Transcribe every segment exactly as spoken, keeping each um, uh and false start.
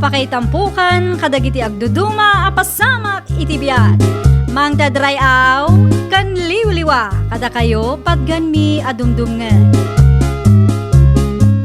Pakaitampokan kadagiti agduduma a pasamak iti biag. Mangted ray-aw ken liwliwa kadakayo patganmi a dumdumngeg.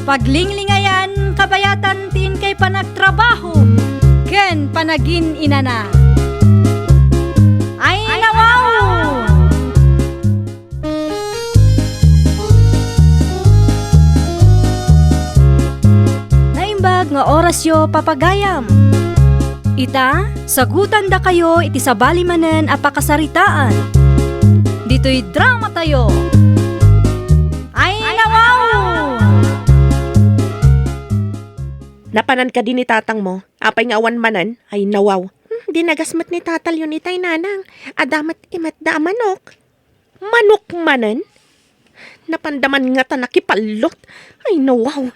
Paglinglingayan kabayatan ti inkay panagtrabaho ken panagin-inana. Ay, nawaw! Naimbag nga orasyo, papagayam. Ita, sagutandakayo iti sabali manen a pakasaritaan. Ditoy dramatayo. Ay, nawaw! Napanan kadi ni tatangmo? Apay nga awan manen? Ay, nawaw. Hmm, dinagas met ni tatalyon itay, nanang. Adda met imetda a manok. Manok manen? Napanda man ngata nakipallot? Ay, nawaw.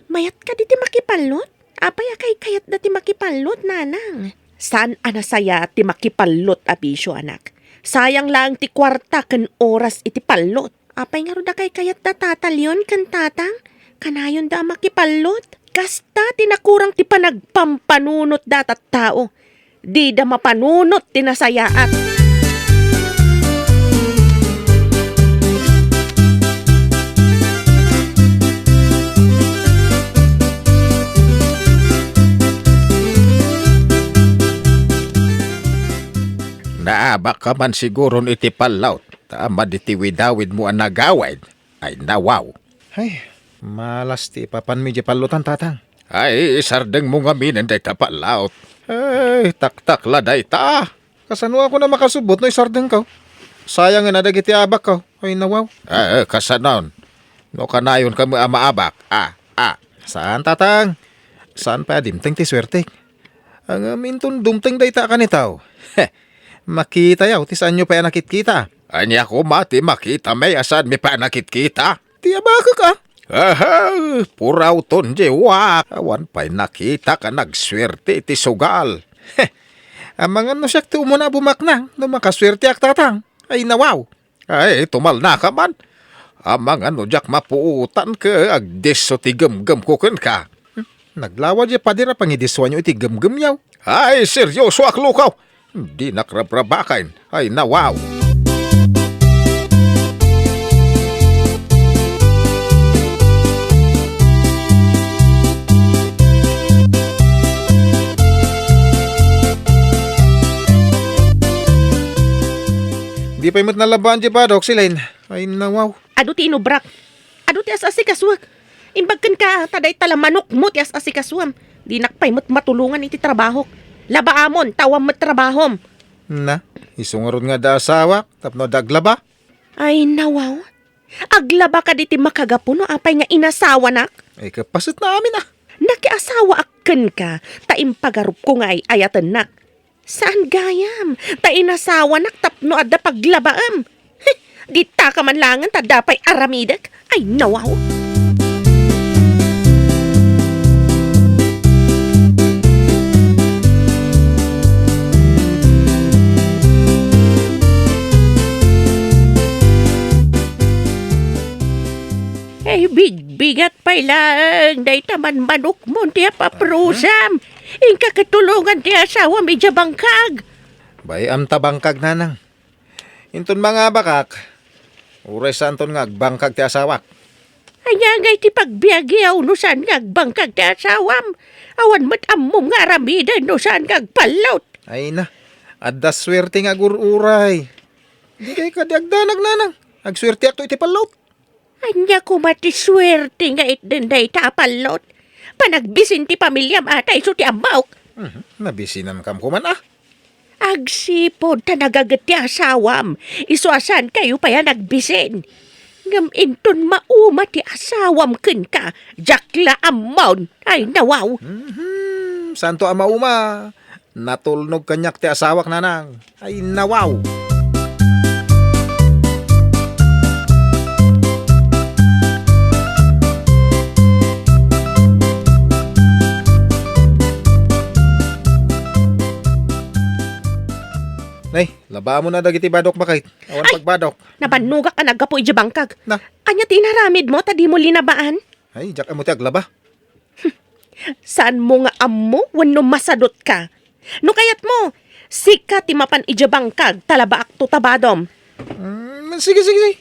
Mayat kadi ti makipallot? Apay a kaykayatda ti makipallot, nanang? Saan a nasayaat ti makipallot a bisio, anak. Sayang laeng ti kuarta ken oras iti pallot. Apay ngarud a kaykayatda tatalyon ken tatang? Kanayonda a makipallot? Kasta ti nakurang ti panagpampanunotda a tattao. Dida mapanunot ti nasayaat. Naabak ka man siguron iti pallaw, ta madi ti widawidmo a nagawid. Ay, nawaw. Ay, malas ti ipapanmi diay pallotan, tatang. Ay, isardengmo ngaminen dayta pallawt. Ay, taktakla dayta. Kasano ako na makasubot no isardengko? Sayangen a dagiti abakko. Ay, nawaw. Eh, kasanon? No kanayonka met a maabak. Ah, ah. Saan, tatang? Saan pay a dimteng ti suertek? Ngem inton dumteng dayta a kanitaw. Heh, makitayo ti saanyo pay a nakitkita. Ania koma ti makitami a saanmi pay a nakitkita? Ti abakek a. Aha, purawton diay uwak. Awan pay nakitak a nagsuerte iti sugal. Heh, amangan no siak ti umuna a bumaknang no makasuerteak, tatang. Ay, nawaw. Ay, tumalnaka man. Amangan no diak mapuotan ket agdisso ti gemgemko kenka. Hmm, naglawa diay pader a pangidissoanyo iti gemgemyo. Ay, seryosoak, lukaw. Dinak rabrabaken. Ay, nawaw. Di pay met nalabaan diay badok, Celine. Ay, nawaw. Adu ti inubrak. Adu ti as-asikasuek. Imbag kenka, ta dayta la manokmo ti as-asikasuem. Dinak pay met matulongan iti trabahok. Labaamon, ta awan met trabahom. Na, isu ngarud nga adda asawak, tapno adda aglaba? Ay, nawaw. Aglaba kadi ti makagapu no apay nga inasawanak? Ay, kapaset na amin, ah. Nakiasawaak kenka, ta impagarupko nga ay-ayatennak. Saan gayam, ta inasawanak tapno adda paglabaem. Heh, ditaka man laengen ta adda pay aramidek. Ay, nawaw. Ay, bigbigat pay laeng dayta manmanokmon ti apaprusam. Inka ket tulongan ti asawam idiay bangkag. Bay-am ta bangkag, nanang. Inton mangabakak, uray saanton nga agbangkag ti asawak. Ania ngay ti pagbiagiaw no saan nga agbangkag ti asawam? Awan met ammom nga aramiden no saan nga agpallot. Ay na, adda suerte nga agur-uray. Dikay kadi agdanag, nanang. Agsuerteakto iti pallot. Ania koma ti suerte nga itden dayta a pallot? Panagbisin ti pamiliam a ta isu ti ammok. Mhm, nabisinankam koman, ah. Agsipud ta nagaget ti asawam, isu a saankayo pay a nagbisin. Ngem inton mauma ti asawam kenka, diak la ammon. Ay, nawaw. Mhm, saanto a mauma. Natulnog kaniak ti asawak, nanang. Ay, nawaw! Nay, labaamon a dagiti badok, baket. Awan pagbadok. Nabannogak a naggapu idiay bangkag. Na? Ania ti inaramidmo ta dimo linabaan? Ay, diak ammo ti aglaba. Saanmo nga ammo wenno masadutka? No kayatmo, sika ti mapan idiay bangkag ta labaakto ta badom. Mm, sige, sige, sige.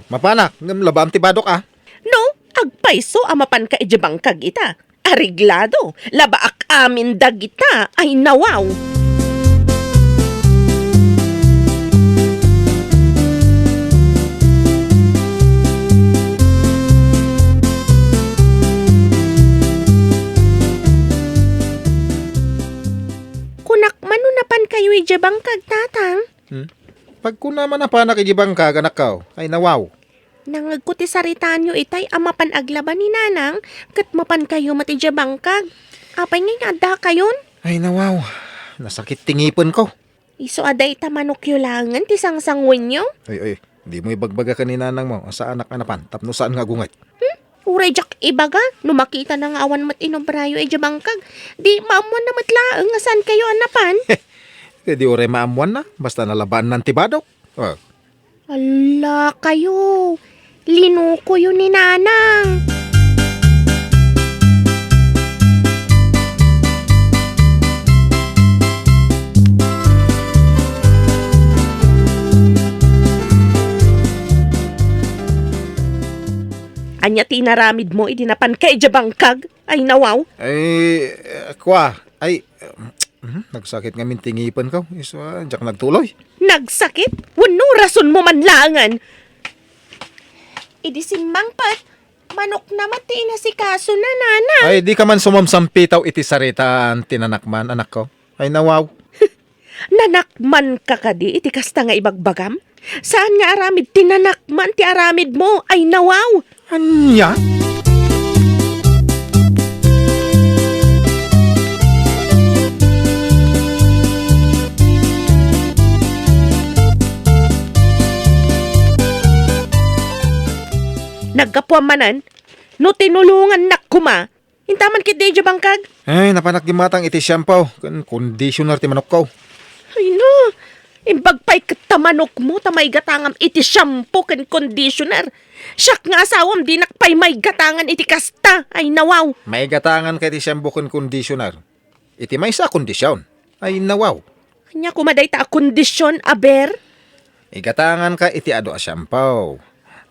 Mapanak, ngem labaam ti badok, a. No, agpayso a mapanka idiay bangkag ita. Areglado, labaak amin dagita, ay nawaw. Kunak man no napankayo idiay bangkag, Tatang? Hmm? Pagkuna man a napanak idiay bangkag, anakko, ay nawaw. Nangegko ti saritaanyo itay a mapan aglaba ni Nanang ket mapankayo met idiay bangkag. Apay ngay nga addakayon? Ay, nawaw. Nasakit ti ngipenko. Isu a dayta manokyo laengen ti sangsanguenyo? Ay, ay, dimo ibagbaga ken ni Nanangmo a saanak a napan tapno saan nga agunget. Hmm? Uray diak ibaga no makitana nga awan met inobrayo idiay bangkag. Di maammoanna met laeng nga saankayo a napan? Di uray maammoanna, basta nalabaannan ti badok. Ah. Ala kayo! Linukoyo ni Nanang! Ania ti inaramidmo idi napanka idiay bangkag? Ay, nawaw! Ay, eh, kwa, ay, Mhm, nagsakit ngamin ti ngipenko. Isu a, diak nagtuloy. Nagsakit? Wenno rasonmo man laengen? Idi simmangpet, manokna met ti inasikasona, Nanang. Ay, dika man sumamsampitaw iti saritaan ti nanakman, anakko. Ay, nawaw. Nanakmanka kadi iti kasta nga ibagbagam? Saan nga aramid ti nanakman ti aramidmo? Ay, nawaw! Ania? Naggapuam manen, no tinulongannak koma, intaman ketdi idiay bangkag? Ay, napanak gimmatang iti shampoo ken conditioner ti manokko. Ay, no. Imbag pay ket ta manokmo ta maigatangam iti shampoo ken conditioner. Siak nga asawam, dinak pay maigatangan iti kasta. Ay, nawaw. Maigatanganka iti shampoo ken conditioner iti maysa a kondisyon. Ay, nawaw. Ania koma dayta a kondisyon, aber? Igatanganka iti adu a shampoo,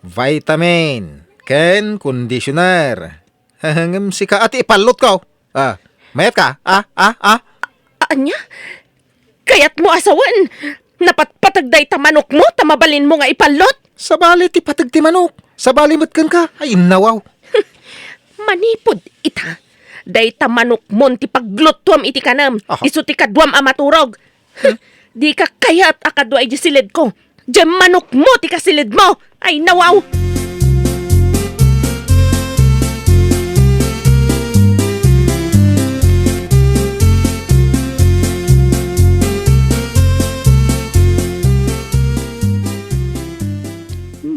vitamin, ken conditioner. Ngem sika a ti ipallotko. Ah, mayatka? Ah, ah, ah. Ania? Kayatmo a sawen? Napatpateg dayta manokmo ta mabalinmo nga ipallot? Sabali ti pateg ti manok. Sabali met kenka. Ay, innawaw. Manipud ita, dayta manokmon ti pagluttuam iti kanem. Aha. Isu ti kaduam a maturog. Dika kayat a kadua idiay siledko. Diay manokmo ti kasilidmo. Ay, nawaw!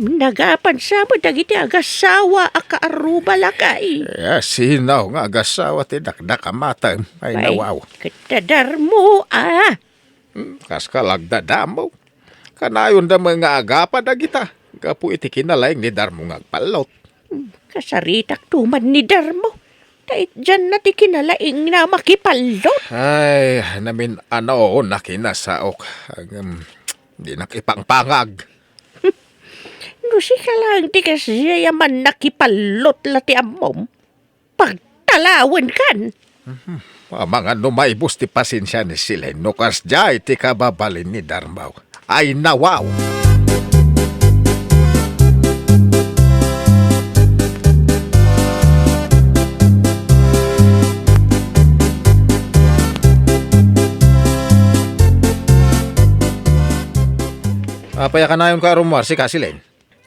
Nagapan sa met dagiti agasawa a kaarruba, lakay. Eh, sino nga agasawa ti dakdakamatem? Ay, nawaw. Ket darmo, a. Hmm, kas ka lagdadamo. Kanayonda met nga agapa dagita gapu iti kinalaing ni Darmo nga agpallot. Hmm, kasaritak tuman ni Darmo. Ta itdianna ti kinalaingna a makipallot. Ay, namin-ano, nakinasaok. Ngem, dinak ipangpangag. No sika laeng ti kasdiay a mannakipallot la ti ammom. Pagtalawenkan. Mhm. Amangan no maibus ti pasensia ni Silen no kasdiay ti kababalin ni Darmaw. Ay, nawaw! Apay a kanayonka a rummuar, sika, Silen?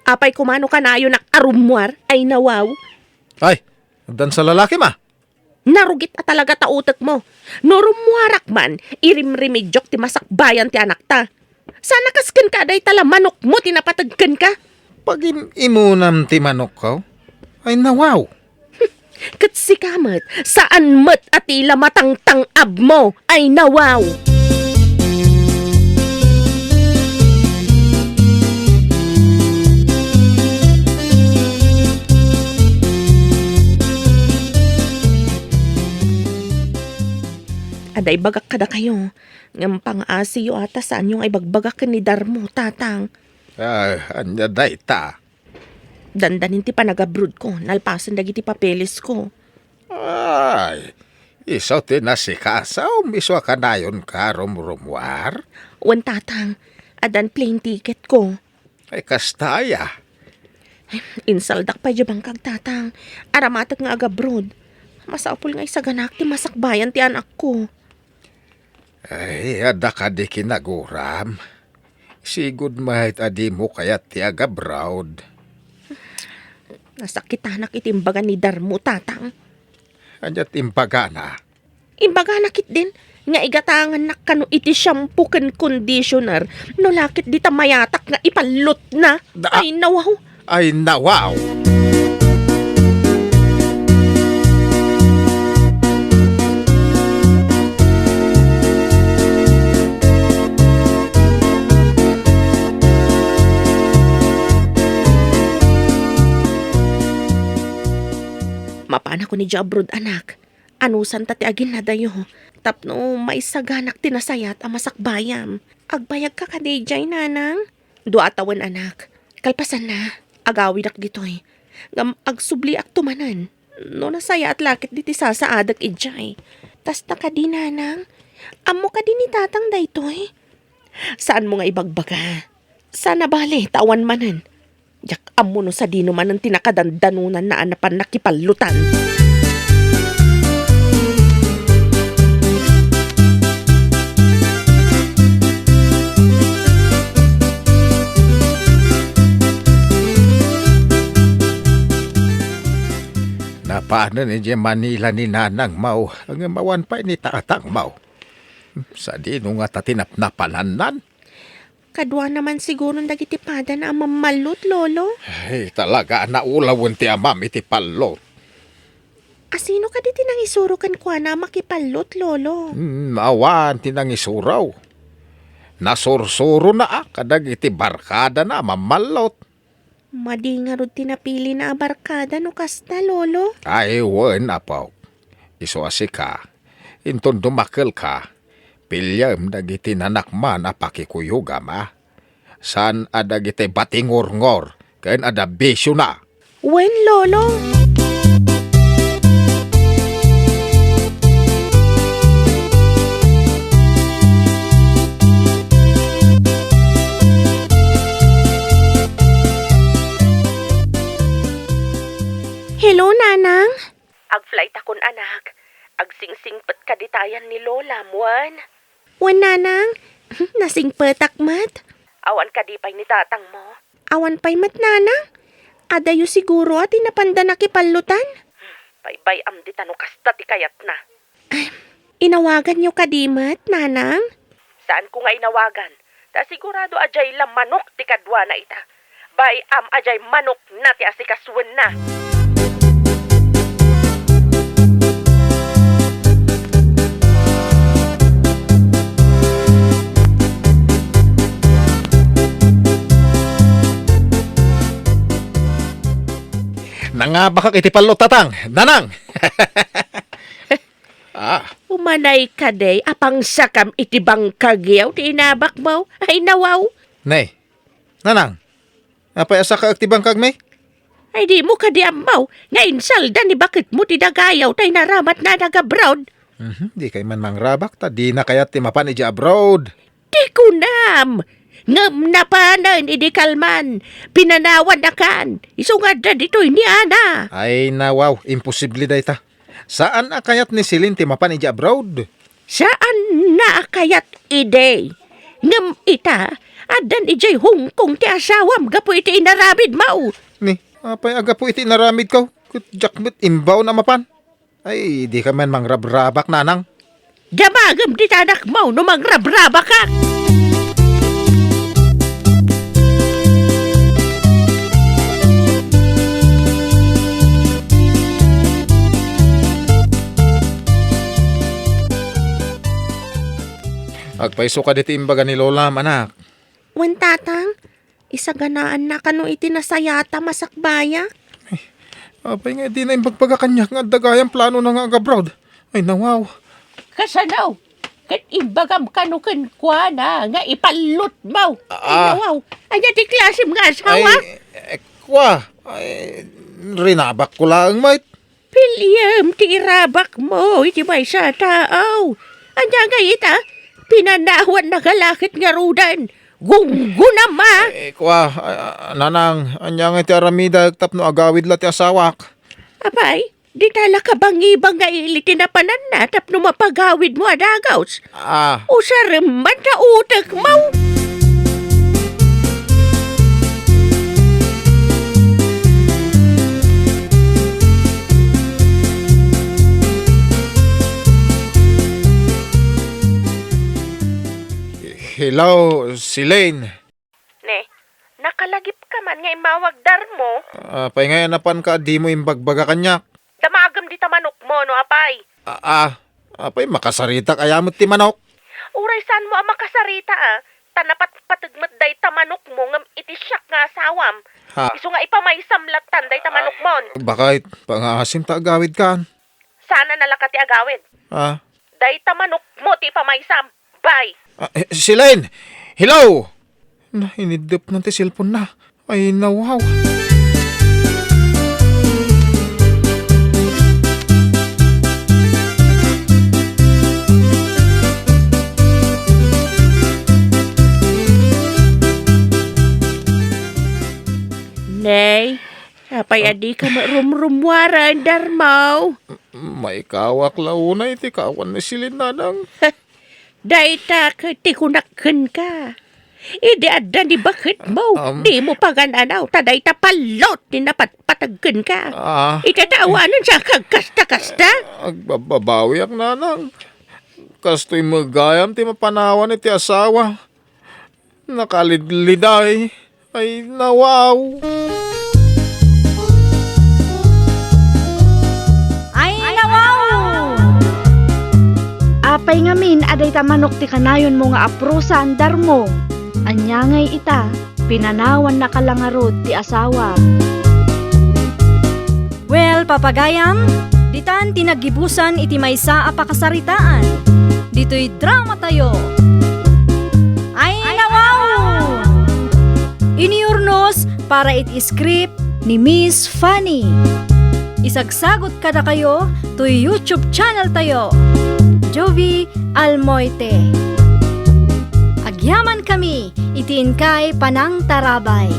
Apay koma no kanayonak a rummuar? Ay, nawaw! Ay, addan sa lalaki, ma? Narugit a talaga ta utekmo. No rummuarak man, irimrimidiok ti masakbayan ti anakta. Sana kas kenka a dayta la manokmo ti napateg kenka. Pagim-imunam ti manokko? Ay, nawaw! Ket sika met, saan met a ti la matangtang-abmo? Ay, nawaw! Ta ibagak kadakayo, ngem pang-asiyo a ta saanyo nga ibagbaga ken ni Darmo, Tatang. Ah, ania dayta? Dandanin ti panag-abroadko, nalpasen dagiti papelesko. Ay, isu ti nasikasom, isu a kanayonka rumrumuar? Wen, Tatang, addan plane ticketko. Ay, kasta aya? Insaldak pay diay bangkag, Tatang. Aramatek nga agabroad. Masapul nga isaganak ti masakbayan ti anakko. Ay, adda kadi kinaguram? Sigud met a dimo kayat ti agabroad. Nasakitanak iti imbaga ni Darmo, Tatang. Ania ti imbagana? Imbagana ketdin nga igatangannak kano iti shampoo ken conditioner, no la ket dita mayatak nga ipallotna. Da- Ay, nawaw. Ay, nawaw. Mapanakon idiay abroad, anak. Anusanta ti aginnadayo tapno maisaganak ti nasayaat a masakbayam. Agbayagka kadi idiay, Nanang? Dua a tawen, anak. Kalpasanna, agawidak ditoy. Ngem agsubliakto manen no nasayaat la ketdi ti sasaadek idiay. Kasta kadi, Nanang? Ammo kadi ni Tatang daytoy? Saanmo nga ibagbaga. Saan a bale ta awan manen. Diak ammo no sadino manen ti nakadandanonanna a napan nakipallotan. Napanen idiay Manila ni nanangmo, ngem awan pay ni tatangmo. Sadino ngata ti napnapanannan? Kaduana man siguron dagiti padana a mammallot, Lolo. Ay, talaga a naulawen ti amam iti pallot. Asino kadi ti nangisuro kenkuana a makipallot, Lolo? Hmm, awan ti nangisuro. Nasursurona a kadagiti barkadana a mammallot. Madi ngarud ti napilina a barkada no kasta, Lolo? Ay, wen, apok. Isu a sika, inton dumakelka, piliem dagiti nanakman a pakikuyogam, a. Saan a dagiti batingurngor ken adda bisiona. Wen, Lolo. Hello, Nanang. Ag-flight akon, anak. Agsingsingpet kaditayan ni Lolam, wen? Wen, Nanang. Nasingpetak met. Awan kadi pay ni tatangmo? Awan pay met, Nanang. Adayo siguro a ti napanda nakipallotan. Baybay-am dita no kasta ti kayatna. Ay, inawaganyo kadi met, Nanang? Saanko nga inawagan. Ta sigurado a diay la manok ti kaduana ita. Bay-am a diay manokna ti asikasuenna. Nangabakak iti pallot, Tatang. Nanang! Ah. Umanay kadi a pangsakam iti bangkagyo ti inabakmo. Ay, nawaw. Nay, Nanang, apay a sakaek ti bangkagmi? Ay, dimo kadi ammo nga insalda ni baketmo ti dagayaw ta inaramatna a nag-abroad? Mhm, dikay man mangrabak ta dina kayat ti mapan idiay abroad. Ti kunam! Ngem napanen idi kalman, pinanawannakan, isu nga adda ditoy ni Ana. Ay, nawaw, imposible dayta. Saan a kayat ni Celine ti mapan idiay abroad? Saanna a kayat idi. Ngem ita, addan idiay Hong Kong ti asawam gapu iti inaramidmo. Ni, apay a gapu iti inaramidko? Ket diak met imbaon a mapan. Ay, dika man mangrabrabak, Nanang. Damagem dita anakmo no mangrabrabakak. Agpayso kadi ti imbaga ni Lolam, anak. Wen, Tatang, isaganaanna kano iti nasayaat a masakbaya? Ay, apay nga dina imbagbaga kaniak nga adda gayam planona nga agabroad? Ay, nawaw. Kasano? Ket imbagam kano kenkuana nga ipallotmo. Ay, ah, nawaw. Ania ti klasem nga asawa? Ay, eh, kwa. Ay, rinabakko laeng met. Piliem ti irabakmo iti maysa a tao. Ania ngay ita? Pinanawan na ka la ket ngaruden. Gunggonam a. Eh, kwa, ah, nanang, ania ngay ti aramidek tapno agawid la ti asawak? Apay, dita la kabangibang nga ili ti napananna tapno mapagawidmo a dagus. Ah. Usarem man ta utekmo. Hello, Celine. Ne, nakalagipka man nga immawag, Darmo? Apay ngay a napanka a dimo imbagbaga kaniak? Damagem dita manokmo, no apay? Ah, ah, apay makasaritak aya met ti manok? Uray saanmo a makasarita, a, ta napatpateg met dayta manokmo ngem iti siak nga asawam. Ha? Isu nga ipamaysam lattan dayta manokmon. Bakit? Pangaasim ta agawid kan? Sana nalaka ti agawid. Ah? Dayta manokmo ti ipamaysam. Bye. Ah, eh, Celine! Hello! Nainiddepna ti cellphone na. Ay, nawaw. Nay, apay a dika rumrummuaren, Darmo? Maikawak la unay ti kawan ni Celine, nanang. Dayta ket ti kunak kenka. Idi adda ni baketmo, um, dimo pagan-anaw ta dayta pallot ti napatpateg kenka. Ah. Iti tawanan sa kagkasta-kasta. Agbababawiak, nanang. Kastoy met gayam ti mapanawan iti asawa. Nakalidliday. Ay, nawaw. Ay, nawaw! Apay ngamin a dayta manok ti kanayonmo nga aprosan, Darmo? Ania ngay ita, pinanawannaka la ngarud ti asawa. Well, papagayam, ditan ti naggibusan iti maysa a pakasaritaan. Ditoy dramatayo. Ay, nawaw! Iniurnos para iti script ni Miss Fanny. Isagsagut kadakayo toy YouTube channel tayo, Jovie Almoite. Agyamankami iti inkay panangtarabay.